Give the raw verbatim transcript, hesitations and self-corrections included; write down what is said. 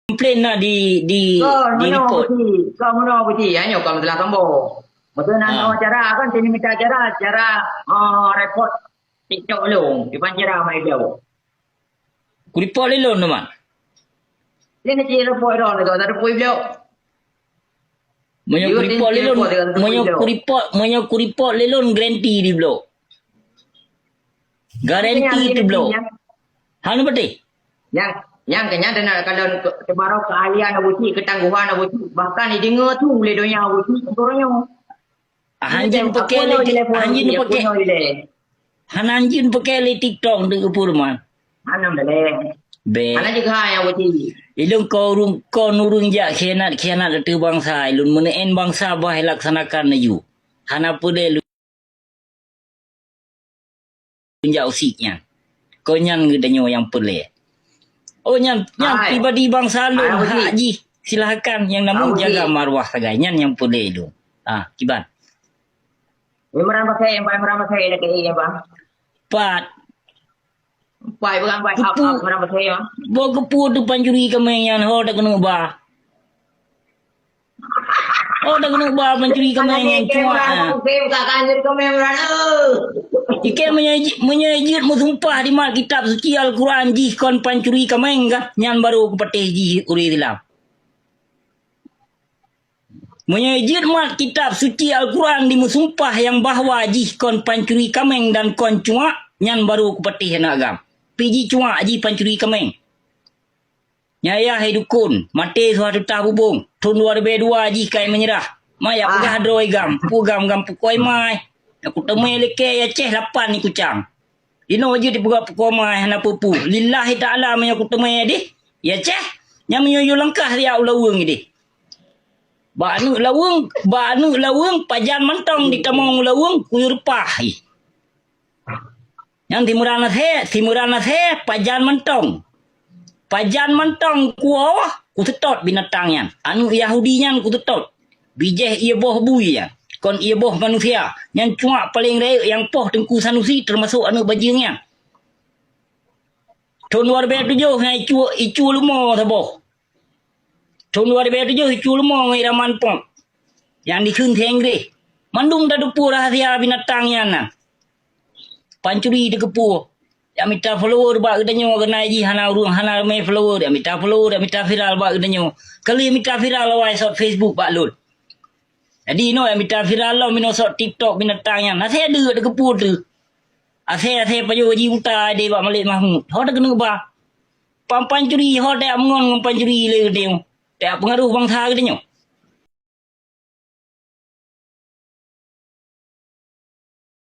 Komplain na di, di, di report. Kau meunoe beuti, kau meunoe beuti. Hanyoe kau meusalah sombong. Meusalah nyoe cara kan, sini minta cara, cara, ah, report TikTok lôn. Di pancara mai jauh. Ku report lé lôn teuma. Dia nak cari report lôn, kau tak ada report beliau. Meunyoe ku report lé lôn, meunyoe ku report, meunyoe ku report lé lôn, garanti di blok. Garanti di blok. Hana beutôi. Nyang, nyang keu nyan dan kalau teubarô keahlian Abu Cik, ketangguhan Abu Cik, bahkan dideungoe su lé donya Abu Cik, uroe nyoe. Hanjeuet peuke lé, hanjeuet peuke. Hana hanjeuet peuke lé TikTok untuk geupeue man. Hana daleh. Be. Hana jeuet hai Abu Cik. Ilôn kon ureueng, kon ureueng jak khianat-khianat ateueh bansa. Ilôn meuneu'en bansa bah laksanakan laju. Hana peudeh lôn jak usik nyan. Kon nyan geutanyoe nyang peureulée. Oh, nyan, nyan pribadi bansa lôn, hak jih. Silakan, nyang namun jaga marwah sagai. Nyan nyang peureulée lôn. Ah, kiban. Imran Pasai, Imran Pasai, Imran Pasai. Pat. Pai pegang pai, ap, ap, berapa saya? Boh keupeue tu pancuri kaméng nyan, ho dak keuneuk ba. Ho dak keuneuk ba pancuri kaméng nyan, cuma. Ikei meunyoe ji-, meunyoe jeuet meusumpah di mat kitab suci Al-Quran jih kon pancuri kaméng kah, nyan baru kupatéh jih ureueng Islam. Meunyoe jeuet mat kitab suci Al-Quran dimeusumpah nyang bahwa jih kon pancuri kaméng dan kon cuak, nyan baru kupatéh aneuk agam. Pi jih cuak jih pancuri kaméng. Nyan yah hai dukon, maté suah tutah bubông, thon dua ribèe dua jih kai meunyeurah. Ma jak peugah droe gam, peue gam, gam pukoi mai. Nyang kuteumé likée i Aceh lapan i kucang. Inoe jeuet dipeugah pukoi mai hana peue-peue. Lillahi ta'ala meunyoe kuteumé deh, i Aceh, nyan meunyoe yue langkah siat u laweueng deh. Bak aneuk laweueng, bak aneuk laweueng, pajan mantong ditamong u laweueng, kuyue reupah ih. Nyan timeuran asèe, timeuran asèe, pajan mantong. Pajan mantong kuwoe, kuseutôt binatang nyan. Aneuk Yahudi nyan kuseutôt. Bijéh ié boh bui nyan. Kon ié boh manusia. Nyan cuak paleng rayeuk nyang poh Teungku Sanusi, teumasok aneuk bajeueng nyan. Thon dua ribèe tujoh nyan icu, icu leumo saboh. Thon dua ribèe tujoh icu leumo ngon Iraman Pop. Nyang dikheun si Inggréh. Mandum tateupeue rahasia binatang nyan na. Pancuri teukeupue. Jak mita follower bak geutanyoe, keunan jih hana ureueng, hana ramé follower, jak mita follower, jak mita viral bak geutanyoe. Kali mita viral awai sot Facebook bak lôn. Jadi, inoe jak mita viral lom, inoe sot TikTok binatang nyan. Asèe deuek teukeupue teuh. Asèe-asèe pajoh jih buta deh bak Malik Mahmud. Ho dak keuneuk ba. Pam pancuri, ho dak meungon ngon pancuri lé geutanyoe. Dak peungaroh bansa geutanyoe.